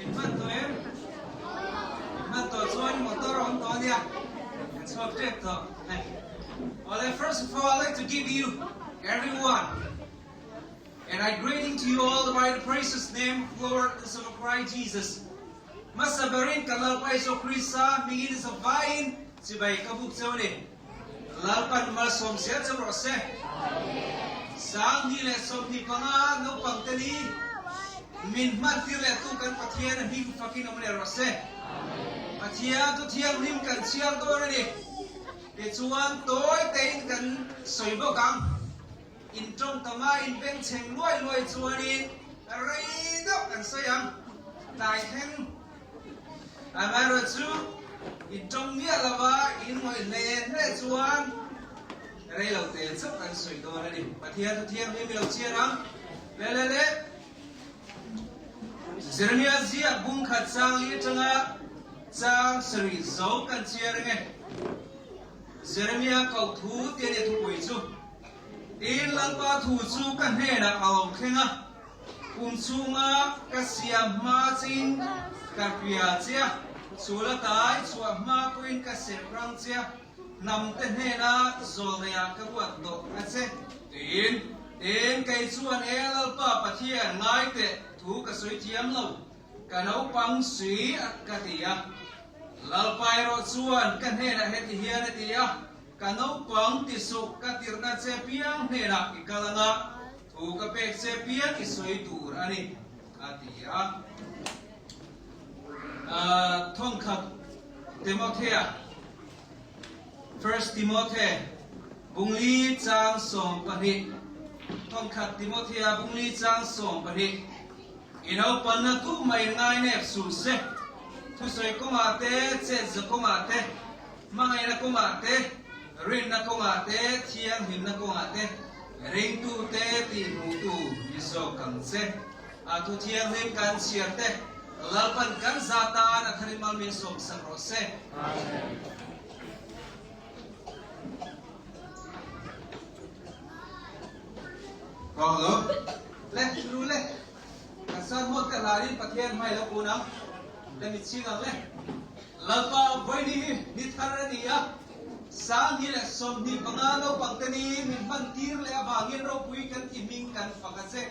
In hman tawh em? In hman tawh chuan motor a awm tawh ania, kan chhuak tep tawh. Awle, first of all I'd like to give you everyone and I greeting to you all by the precious name of Lord and Son of Christ Jesus. Hmasa berin kan Lalpa Isua Krista hmingin zavaiin chibai ka buk cheu a ni. Lalpan malsawm zel cheu rawh se. 2025 naupang te ni min hman tir leh tu kan Pathian a hming fakin awm leh rawh se. Pathian chu thianghlim kan chhiar dawn a ni. Tichuan tawi tein kan sawi bawk ang. In tawngtama in bengchheng luai luai chuanin rei deuh kan sawi ang. Tlai thleng amaherawhchu in tawng miah lova in ngawih hle hle chuan rei lo tel chauh kan sawi dawn a ni. Pathian thu thianghlim i lo chhiar ang. Le le le. Jeremia ziak bung khat chang li atanga chang sarih zo kan chhiar ang e. Jeremia koh thu te nia thupui chu. Tin, Lalpa thu chu ka hnenah a awm thleng a, kum chhunga ka siam hma chin ka hria che a, chul a tai chhuah hma pawhin ka serh rang che a, hnam te hnena zawlneiah ka ruat tawh a che. Tin, tin, kei chuan e Lalpa Pathian ngai teh thu ka sawi thiam lo, ka naupang sui a ka ti a. Lalpa erawh chuan ka hnenah heti hian a ti a, Ka naupang ti suh, ka tirhna che piang hnenah i kal anga, thu ka pek che piang i sawi tur a ni, a ti a. Thawnkhat Timothea, First Timothy, Bungli chang 12, Thawnkhat Timothea Bungli chang 12, I naupanna tu mah in ngainep suh se, thusawi kawngah te, chetza kawngah te, Hmangaihna kawngah te, rinna kawngah te, thianghlimna kawngah te, ringtute tihhmuhtu ni zawk ang che. A thu thianghlim kan chhiar te, Lalpan kan za tan a tharin mal min sawmsak rawh se. Amen. Aw lo, le, lu le, kan san hmawt te hlarin Pathian hmai lo kun ang, le mitching ang le. Lalpa vawiini hi ni thar a ni a, 2025 naupangte ni min hman tir leh avangin ropui kan ti hming kan fak a che.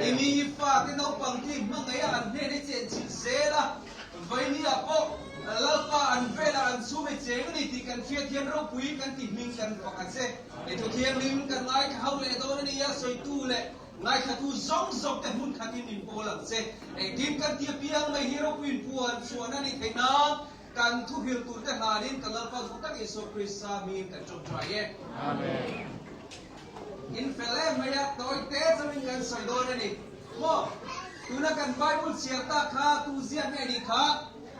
I mi i fate naupangte hi hmangaih a an hnen i chenchilh zel a, vawiini ah pawh Lalpa an velah an chhum i cheng a ni tih kan hriat hian ropui kan ti hming kan fak a che. I thuthianghlim kan ngaithla ho leh dawn a ni a, sawitu leh Ngaithlatu zawng zawng te hmun khatin min pawl ang che. Engkim kan ti apiang mai hi ropuiin puan chhuan a nih theih nan kan thuhrilh tur te hlanin ka Lalpa duh tak Isua Krista hmingin kan tawngtai e. Amen. In fel em mai a, tawi te chauhin kan sawi dawn a ni. Maw? Tuna kan Bible chhiar tak kha tu ziak nge nih kha?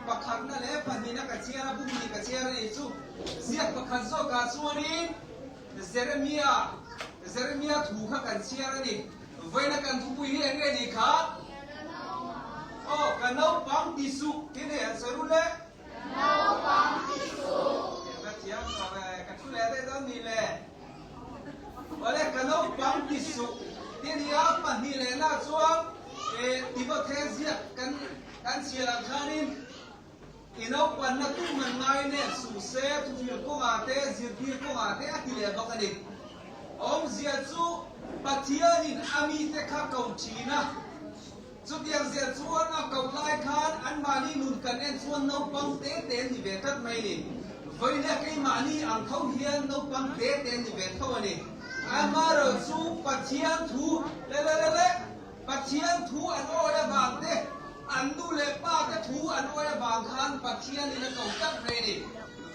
Pakhatna leh pahnihna ka chhiar a, bum nih ka chhiar a nih chu. Ziak pakhat zawkah chuanin Jeremia, Jeremia thu kha kan chhiar a ni. Vawiina kan thupui hi eng nge ni kha? Aw, ka naupang ti suh ti nei an sawi rul e. Ka naupang ti suh. Ka va thiam tawh ve, ka thu leh daih dawn ni le. Awle, ka naupang ti suh ti ni a, 2 lehna chuan Timothea ziak kan kan chhiar ang khanin, I naupanna tu man ngai nek suh se, thuhrilh kawngah te, zirtir kawngah te a ti leh bawk a ni. Awmzia chu Pathianin a mite kha ko thin a, chutiang zel chuan a koh lai khan anmahni nun kan en chuan naupang te te an ni ve tlat mai a ni. Vawiina keimahni ang tho hian naupang te te an ni ve tho a ni. Amaherawhchu Pathian thu le le le le. Pathian thu an awi avang te, an nu leh pa te thu an awi avang khan Pathianin a ko tlat mai a ni.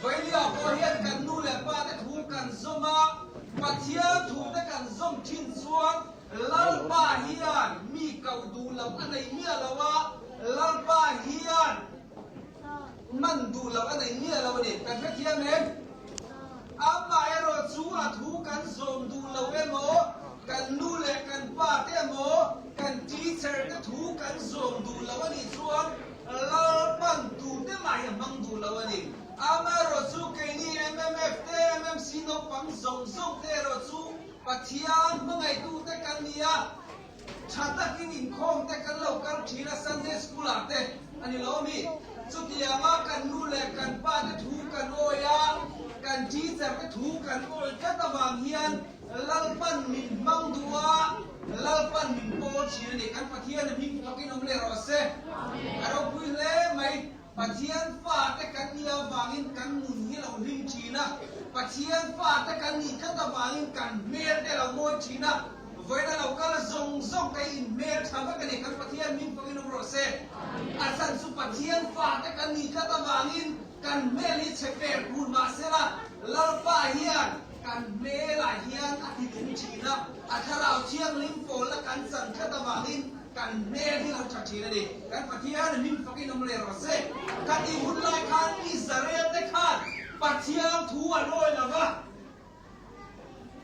Vailia pawh hian kan nu leh pa te thu kan zawm a, Pathian thu te kan zawm thin chuan Lalpa hian mi koh duh loh a nei miah lo a, Lalpa hian man duh loh a nei miah lo a ni. Kan hrethiam em? Amaherawh chu a thu kan zawm duh lo emaw, kan nu leh kan pa te emaw, kan teacher te thu kan zawm duh lo a nih chuan Lalpan tute mah hi a hmang duh lo a ni. Amaherawh chu keini MMF te, MMC naupang zawng zawng te erawh chu Pathian hmangaihtute kan ni a, tha takin inkhawm te kan lo kal thin a Sunday School ah te. A ni lo mi? Chutianga kan nu leh kan pa te thu kan awi a, kan teacher te thu kan awi tlat avang hian Lalpan min hmang duh a, Lalpan min pawl thin a ni. Kan Pathian a hming fakin awm leh rawh se. A ropui hle mai. Pathian fate kan nih avangin kan nun hi lo hlim thin a, Pathian fate kan nih tlat avangin kan hmel te lo mawi thin a, Vawiin a lo kal zawng zawng kei in hmel tha vek a ni, kan Pathian min fakin awm rawh se. A chhan chu Pathian fate kan nih tlat avangin kan hmel hi chhe per phur mah sela, Lalpa hian kan hmelah hian a ti nung thin a, a Thlarau Thianghlim pawlna kan chan tlat avangin kan hmel hi lo tha thin a ni. Kan Pathian min fakin awm leh rawh se. Ka tih hun lai khan Israel te khan Pathian thu an awi lo va.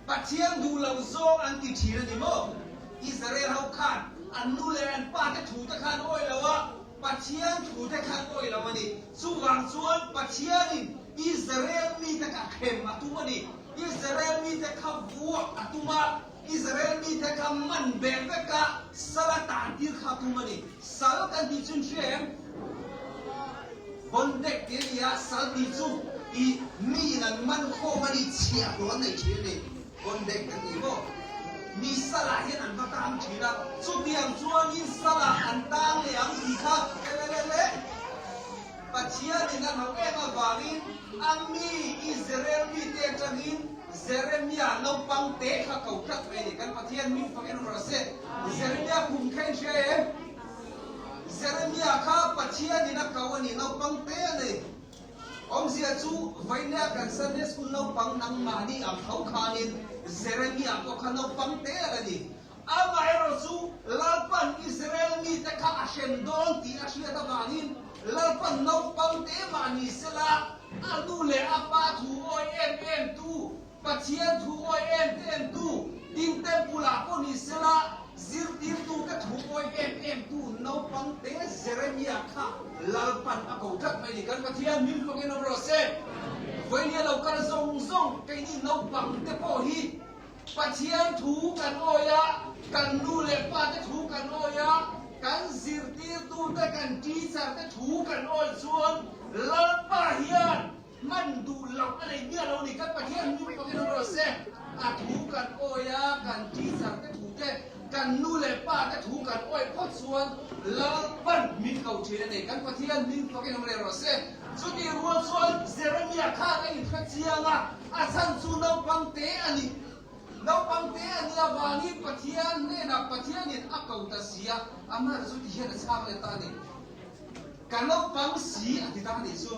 Pathian duh lo zawng an ti thin a ni maw? Israel ho khan an nu leh an pa te thu te kha an awih lo a, Pathian thu te kha an awih lo a ni. Chuvang chuan Pathianin Israel mite kha hrem a tum a ni. Israel mite kha vuak a tum a, Israel mite kha man beh vek a, sal a tan tir kha a tum a ni. Sal kan tih chu in hria em? Bondek tih a ni a, sal tih chu i mi in an man khawm a ni, chhiah hlawh an nei thin a ni. Bondek kan ti maw? Mi salah hian an va tang thin a, chutiang chuanin salah an tang leh ang tih kha le le le le Pathianin a hauh em avangin a mi Israel mite atangin Jeremia naupang te kha ko tlat mai a ni. Kan Pathian min fakin rawh se. Jeremia kum kha in hria em? Jeremia kha Pathianin a ko a ni, naupang te a ni. Awmzia chu vawinia kan Sunday School naupang nangmahni ang tho khanin Jeremia pawh kha naupang te a la ni. Amaherawh chu Lalpan Israel mite kha a hrem dawn tih a hriat avangin Lalpan naupang te mah ni sela a nu leh a pa thu awi em em tu, Pathian thu awi em em tu, tin temple ah pawh ni sela zirtirtu te thu awi em em tu naupang te Jeremia kha Lalpan a ko tlat mai ni. Kan Pathian min fakin awm rawh se. Vawinia lo kal zawng zawng keini naupang te pawh hi Pathian thu kan awi a, kan nu leh pa te thu kan awi a, kan zirtirtu te, kan teacher te thu kan awi chuan Lalpa hian hman duh loh a nei miah lo ni. Kan Pathian hming pakin awm rawh se. A thu kan awi a, kan teacher te thu te, kan nu leh pa te thu kan awi phawt chuan Lalpan min ko thin a ni. Kan Pathian hming pakin awm leh rawh se. Chutih rual chuan Jeremia khan a inhre chiang a, a chhan chu naupang te a ni. Naupang te a nih avangin Pathian hnenah Pathianin a ko ta si a, amah chu ti hian a chhang leh ta a ni. Ka naupang si a ti ta a nih chu.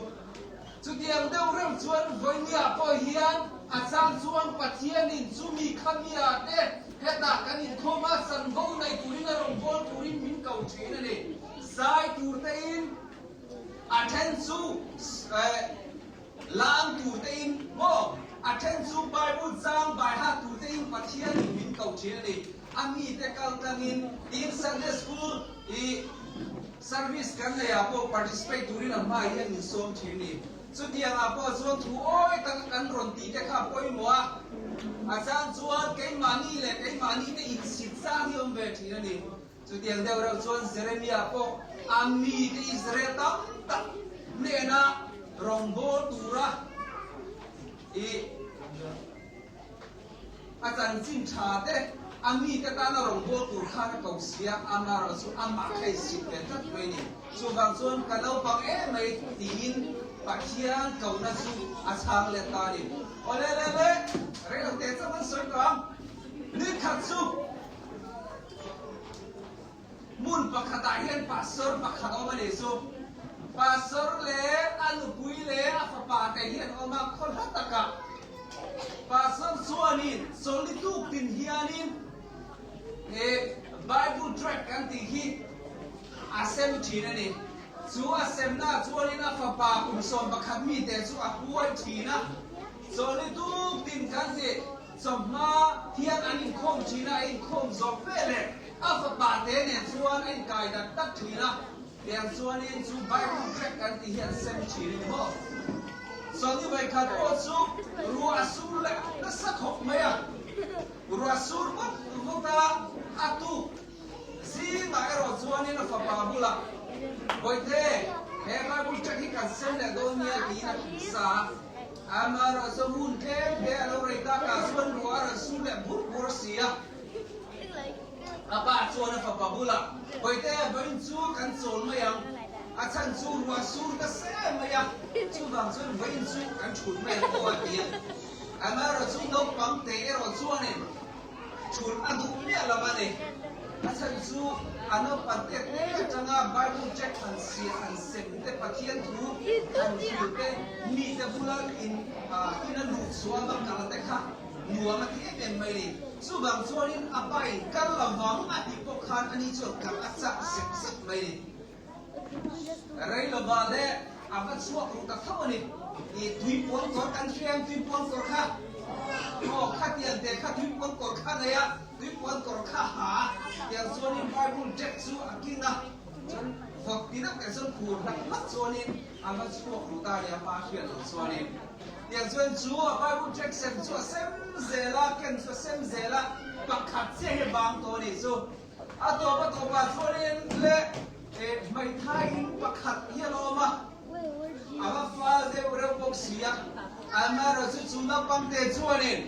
Chutiang deuh reuh chuan vawinia pawh hian a chang chuan Pathianin chumi khamia te hetah kan inkhawm a, chanvo nei turin a rawn bawl turin min ko thin a ni. Zai tur tein A then chu lang tur tein maw? A then chu Bible chang baiha tur tein Pathian in min ko thin a ni. A mite kal tlangin tin Sunday School i service kan nei ah pawh participate turin a hma hian min sawm thin a ni. Chutiang ah pawh chuan thu awi taka kan rawn tih te kha a pawimawh a. A chang chuan keimahni leh keimahni te insit chang hi awm ve thin a ni. Chutiang deuh reuh chuan Jeremia pawh a mite Israel tam tak hnena rawngbâwl tura i a chanchin tha te a mite tana rawngbâwl tur khan a ko si a, amaherawh chu amah kha i zit ve tlat mai a ni. Chuvang chuan ka naupang em mai tiin Pathian kohna chu a chhang let ta a ni. Awle le le, reilo teh chauh kan sawi tawh ang. Ni khat chu. Hmun pakhatah hian pastor pakhat a awm a nih chu. Pastor leh a nupui leh a fapa te hi an awm a, khaw hla takah pastor chuanin chawlhni tuk tin hianin he Bible tract kan tih hi a sem thin a ni. Chu a semna chuanin a fapa kum 11 mite chu a huai thin a, chawlhni tuk tin kan tih. Chawhma hian an inkhawm thin a, a inkhawm zawk ve leh a fapa te nen chuan a inkai dat dat thin a, tiang chuanin chu Bible tract kan tih hi an sem thin a ni maw? Sawni vawikhat pawh chu ruah a sur leh nasa khawp mai a, ruah sur vut vut a, a tuk. Zingah erawh chuanin a fapa bulah, Bawihte, he Bible tract hi kan sem leh dawn nia tiin a hrilh sa a. Amaherawhchu hun tlem te a lo rei takah chuan ruah a rawn sur leh bur bur si a. A pa chuan a fapa bulah, Bawihte, vawiin chu kan chawl mai ang. A chhan chu ruah sur ta se mai a, chuvang chuan vawiin chu kan thut mai ang aw a ti a. Amaherawhchu naupang te erawh chuanin Chhun a duh miah lo a ni. A chhan chu a naupan tet te atanga Bible check han siah han sem te, Pathian thu han hrilh te, mite bula in ina luh chhuah va kal te kha nuam a ti em em mai a ni. Chuvang chuanin a pain kal lovang a tih pawh khan ani chuan kal a chak zek zek mai a ni. Rei lova le a va chhuak ru ta tho a ni. I tui puan kawr kan hria em tui puan kawr kha? Aw khatiang te kha tui puan kawr kha nei a, tui puan kawr kha ha a, tiang chuanin Bible jack chu a king a, chuan vawt ti deuh teh chuan khur hlak hlak chuanin a va chhuak ru ta a ni a pa hriat loh chuanin. Tiang chuan chu a Bible jack sem chu a sem zel a, ken chu a sem zel a, pakhat chiah hi vang tawh a nih chu. A tawp a tawpah chuanin le hmeithai in pakhat hi a lo awm a, a va fal deuh reuh bawk si a. Amaherawhchu chu naupangte chuanin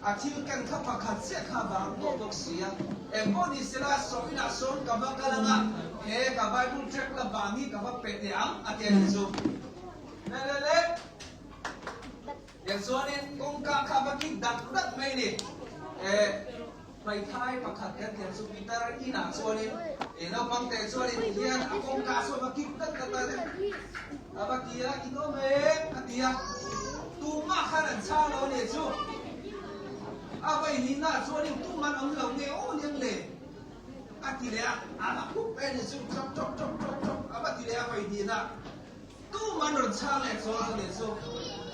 a thil ken kha pakhat chiah kha a vang tawh bawk si a. Engpawh ni sela saw inah sawn ka va kal ang a, he ka Bible tract la vang hi ka va pe teh ang a ti a ni chu. Le le le. Tichuanin kawngka kha va kik dak dak mai a ni. Hmeithai pakhat kan thiam chu Peter inah chuanin i naupang te chuanin tihian a kawngka chu a va kik dat dat a, a va ti a, in awm em? a ti a, tumah khan an chhang lo a ni chu. A vaihninah chuanin tumah an awm lo nge aw niang le? a ti leh a, a va khup mai a ni chu, chawp chawp chawp chawp chawp a va ti leh a vaihninah. Tum an rawn chhang leh chuan a ni chu.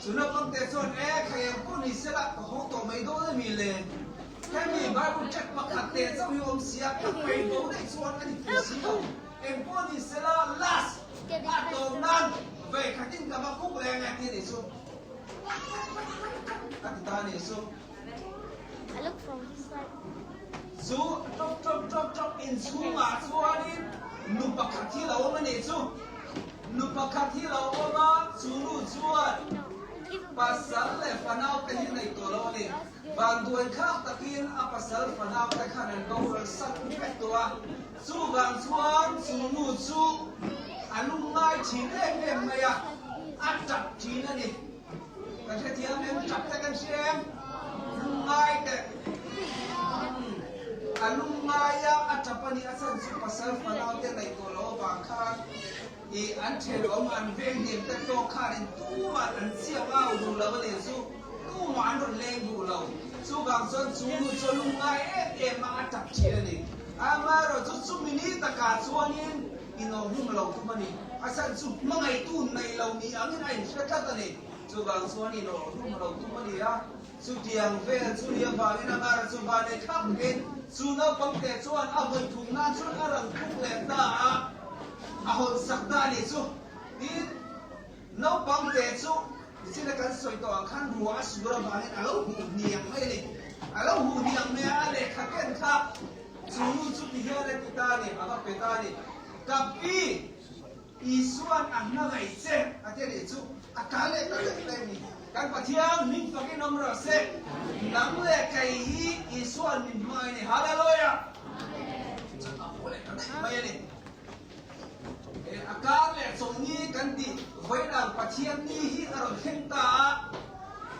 Chu naupang te chuan, E, khaiang pawh ni sela, ka haw tawh mai dawn a mi le? Hemi Bible tract pakhat teh chauh hi awm sia, ka paih bo daih chuan a ni thei si lo. Eng pawh ni sela, last a tawp nan vei khatin ka va kuk leh ang e ti a ni chu. A ti ta a ni chu. Chu ṭawp ṭawp ṭawp ṭawp inchhungah chuanin nu pakhat hi lo awm a nih chu. Nu pakhat hi lo awm a, chu nu chuan pasal leh fanaute hi nei tawh lo a ni. Vanduai thlak takin a pasal fanaute khan an boral sak vek tawh a, chuvang chuan chu nu chu a lungngai thin em em mai a, a ṭap thin a ni. Kan hrethiam em? Ṭap te kan hria em? Lungngai teh. A lungngai a, a ṭap a nih a chhan chu pasal fanau te ngaih tawh loh avang khan i an ṭhenawm an veng hniam te tawk khanin tumah an chiau au duh lo a nih chu, tumah an rawn leng duh lo. Chuvang chuan chu nu chu a lungngai em em a, a ṭap ṭhin a ni. Amaherawhchu chumi ni takah chuanin inawhhlum lo tum a ni. A chhan chu hmangaihtu nei lo ni angin a inhre tlat a ni. Chuvang chuan inawhhlum lo tum a ni a. Chutiang vel chu ni avangin a ngar chu van ei thlak takin chu naupang te chuan a vawi thum nan chuan a rawn khuk leh ta a, a hawn sak ta a nih chu. Tin, naupang te chu nichina kan sawi tawh ang khan ruah a sur avangin a lo huh hniang mai a ni. A lo huh hniang mai a, a lehkha ken kha chu nu chu ti hian a ti ta a ni, a va pe ta a ni. Ka pi! Isua'n a hmangaih che a ti a nih chu a kal leh ta daih mai a ni. Kan Pathian hming fakin awm rawh se. Nang leh kei hi Isua'n min hmangaih a ni. Hallelujah! Chuan a haw leh ta daih mai a ni. A kar leh chawlhni kan tih vawiinang Pathian ni hi a rawn thleng ta a.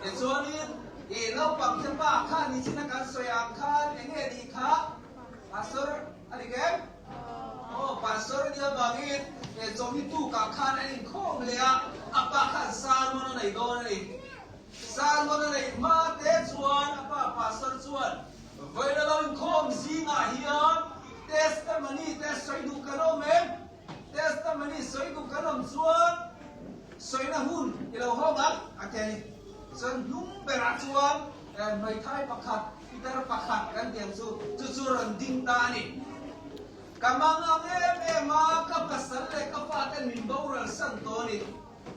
Tichuanin i naupang te pa kha nichina kan sawi ang khan eng nge nih kha? Pastor a ni em? Aw, Pastor a nih avangin he chawhni tukah khan an inkhawm leh a, a pa khan sermon a nei dawn a ni. Sermon a neih hma te chuan a pa Pastor chuan, Vawiin a lo inkhawm zingah hian testimony te sawi duh kan awm em? Testimony sawi duh kan awm chuan sawina hun i lo hawng ang a ti a ni. Chuan hnung berah chuan hmeithai pakhat, Peter pakhat kan tih ang chu, chu chu rawn ding ta a ni. Ka mangang em em a, ka pasal leh ka faten min boral san tawh a ni.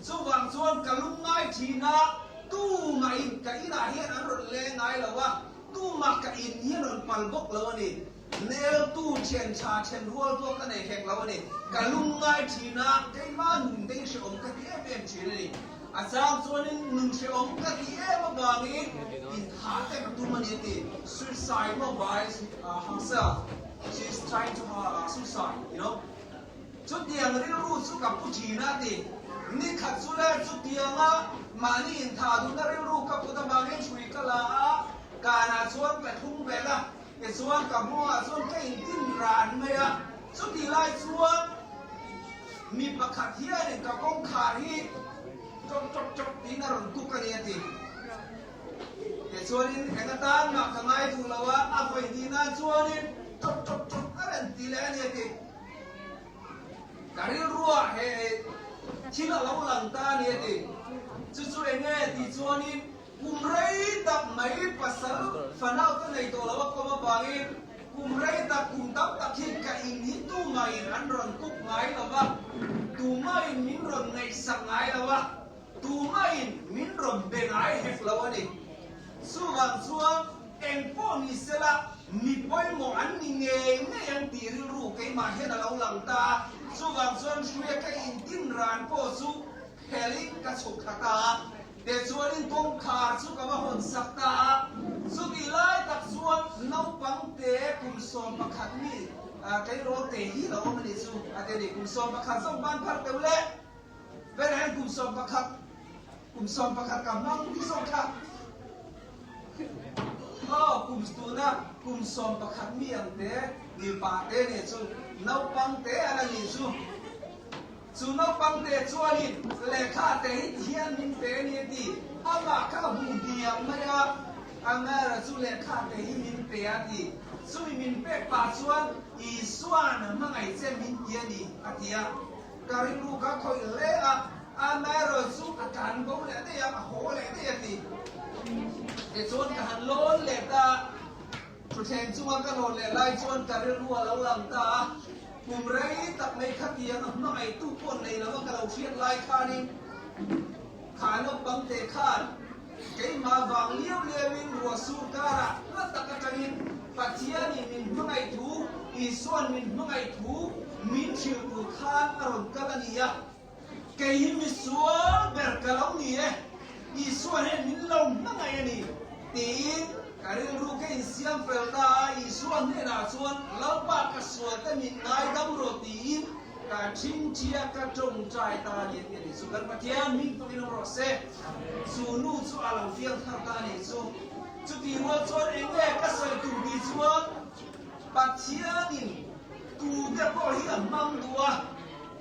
Chuvang chuan ka lungngai thin a, tumahin ka inah hian an rawn leng ngai lo a, tumah ka in hi an rawn pal bawk lo a ni. Neltu thian tha then rual pawh ka nei hek lo a ni. Ka lungngai thin a, keimah nun te hi hrehawm ka ti em em thin a ni. A chang chuanin nun hrehawm ka ti em avangin inthah te ka tum a ni a ti. Suicide maw by herself, she is trying to suicide, you know. Chutiang rilru chu ka pu thin a ti. Ni khat chu le chutianga mahni inthah duhna rilru ka put avangin hrui ka la a, kanah chuan ka thlung vel a. Tichuan ka hmuhah chuan ka intin ran mai a, chutih lai chuan mi pakhat hianin ka kawngkhar hi chawk chawk chawk tiin a rawn kuk a ni a ti. Tichuanin eng atan mah ka ngai duh lo a, a vawi hnih nan chuanin chawk chawk chawk a rawn ti leh a ni a ti. Ka rilruah he thil a lo lang ta a ni a ti. Chu chu eng nge tih chuanin Kum rei tak mai pasal fanau te nei tawh lo a kawm avangin kum rei tak kum tam tak hi ka in hi tumahin an rawn kuk ngai lo va, tumahin min rawn ngaihsak ngai lo va, tumahin min rawn be ngai hek lo a ni. Chuvang chuan eng pawh ni sela mi pawimawh an ni ngei ngei ang tih rilru keimah hian a lo lang ta a, chuvang chuan hruia ka intin ran pawh chu Phelin ka chhuk thla ta a, tichuanin kawngkhar chu ka va hawn sak ta a. Chutih lai tak chuan naupang te kum 11 mi tleirawl te hi lo awm a nih chu a ti a ni. Kum 11 zawk ban phar teuh le ber hian kum 11 kum 11 ka hmang ni zawk kha. Aw kum tuna kum 11 mi ang te mipa te nih chu naupang te a la nih chu. Chu naupangte chuanin lehkha te hi thian min pe a ni a ti. Amah kha a hmu hniam mai a, Amara chu lehkha te hi min pe a ti. Chumi min pek pah chuan Isua'n hmangaih che min ti a ni a ti a. Ka rilru kha khawih hle a, Amara chu a tlan bo leh daih a, a haw leh daih a ti. Tichuan ka han lawn leh ta a. Thutthleng chunga ka lawn leh lai chuan ka rilru a lo lang ta a, kum rei tak mai khatiang a hmangaihtu pawh nei lova ka lo hriat lai khanin kha naupangte khan keimah vang liau liauin ruah sur karah hla tak atangin Pathianin min hmangaih thu, Isua'n min hmangaih thu min hrilh tur khan a rawn kal a ni a. Kei hi misual ber ka lo ni e, Isua hian min lo hmangaih a ni, tiin ka rilru ka insiam fel ta a. Isua hnenah chuan, Lalpa ka sual te min ngaidam rawh, tiin ka ṭhingṭhia ka ṭawngṭai ta a ni a ti a ni. Chu kan Pathian hming fakin awm rawh se. Chu nu chu a lo fiang thar ta a ni chu. Chutih rual chuan eng nge ka sawi tum tih chuan Pathianin tute pawh hi a hmang duh a.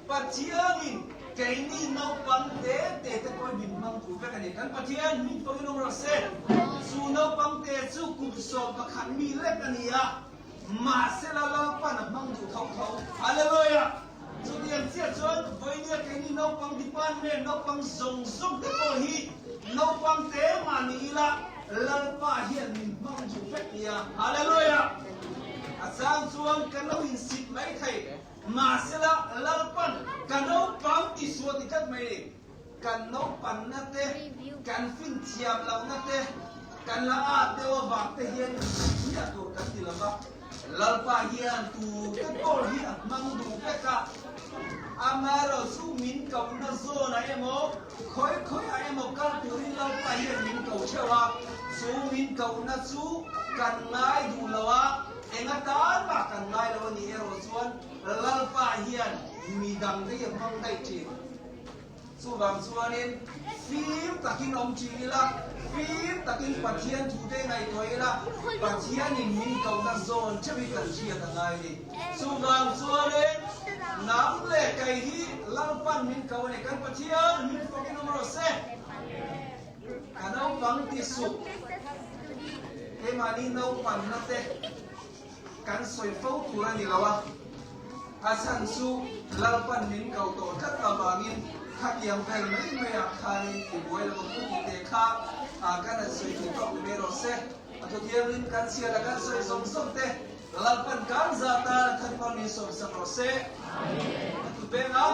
Pathianin keini naupang te te te pawh hi min hmang duh vek a ni. Kan Pathian hming pawhin awm rawh se. Chu naupang te chu kum 11 mi lek a ni a, mahsela Lalpan a hmang duh tho tho. Hallelujah! Chutiang chiah chuan vawinia keini naupang department naupang zawng zawng te pawh hi naupang te mah ni ila Lalpa hian min hmang duh vek nia. Hallelujah! A chang chuan kan lo insit mai thei. Mahsela, Lalpan ka naupang ti sual ti tlat mai ni. Kan naupanna te, kan fin thiam lohna te, kan la at deuh avang te hian hmiah tur kan ti lo va. Lalpa hian tu te pawh hi a hmang duh vek a, amaherawhchu min kohna zawnah emaw, khawi khawiah emaw kal turin Lalpa hian min ko theuh a, chu min kohna chu kan ngai duh lo a, Eng atan mah kan ngai lo a nih erawh chuan Lalpa hian mi dang te hi a hmang daih thin. Chuvang chuanin fim takin awm thin ila, fim takin Pathian thu te ngaihtuah ila, Pathianin min kohna zawn theuh hi kan hriat a ngai a ni. Chuvang chuanin nang leh kei hi Lalpan min ko a ni. Kan Pathian min fakin awm rawh se. Ka naupang ti suh. Keimahni naupanna te kan sawi fo tur a ni lo a, a chhan chu Lalpan min ko tawh tlat avangin khatiang vel mai maiah khanin i buai lo ang u tih te kha kan han sawi duh tawk ni mai rawh se. A thuthiangin kan chhiat a kan sawi zawng zawng te Lalpan kan za tan a thanpang min sawmsak rawh se. A thu peng a.